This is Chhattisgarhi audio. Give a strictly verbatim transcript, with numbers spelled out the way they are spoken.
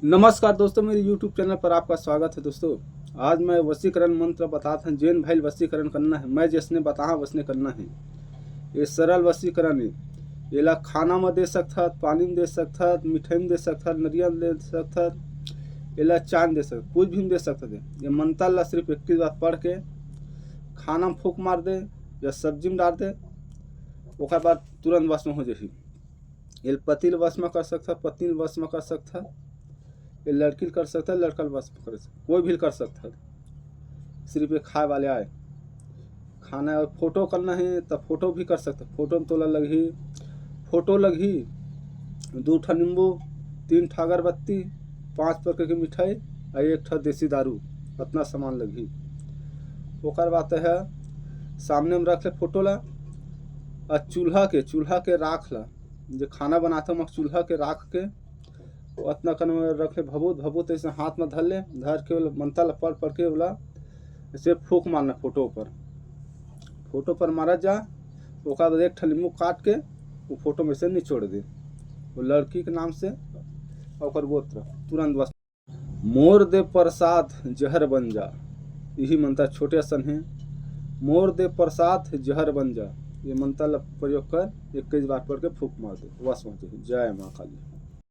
नमस्कार दोस्तों, मेरे YouTube चैनल पर आपका स्वागत है। दोस्तों, आज मैं वशीकरण मंत्र बतात हूँ, जेन भाई ल वशीकरण करना है, मैं जैसने बताहा वैसने करना है। ये सरल वशीकरण है। एला खाना में दे सकथत, पानी में दे सकथत, मिठाई में दे सकथत, नरियल दे सकथत, एला चाय में दे सकथत, कुछ भी में दे सकथत। ये मंत्र ला सिर्फ इक्कीस बार पढ़ के खाना में फूंक मार दे या सब्जी में डाल दे, ओकर बाद तुरंत वश में हो जाही। एल पति ल वश में कर सकथत, पत्नी ल वश में कर सकथत, एल लड़की ल कर सकथत, लड़का ल वश में कर सकथत, कोई भी ल कर सकथत। सिर्फ ये खाए वाले आए खाना। और फोटो करना है तो फोटो भी कर सकथत। फोटो में तोला लगही, फोटो लगही, दू ठा नींबू, तीन ठा अगरबत्ती, पांच प्रकार के मिठाई और एक ठा देसी दारू, अतना सामान लगही। ओकर बाद है सामने में रख ले फोटो ला, और चूल्हा के, चूल्हा के राख ला, जो खाना बनाते हम चूल्हा के राख के अतना कन में रख ले, भभूत, भभूत ऐसे हाथ में धर ले, धर के ओला मंत्र ला पढ़ पढ़ के ओला ऐसे फूंक मारना फोटो पर, फोटो पर मारा जा। ओकर बाद एक ठन नींबू काट के वो फोटो में से निचोड़ दे, वो लड़की के नाम से, ओकर गोत्र, तुरंत बस। मोर दे प्रसाद जहर बन जा, यही मंत्र छोटे असन है। मोर दे प्रसाद जहर बन जा, ये मंत्र ला प्रयोग कर, इक्कीस बार पढ़ के फूंक मार दे, बस वहाँ। जय माँ काली।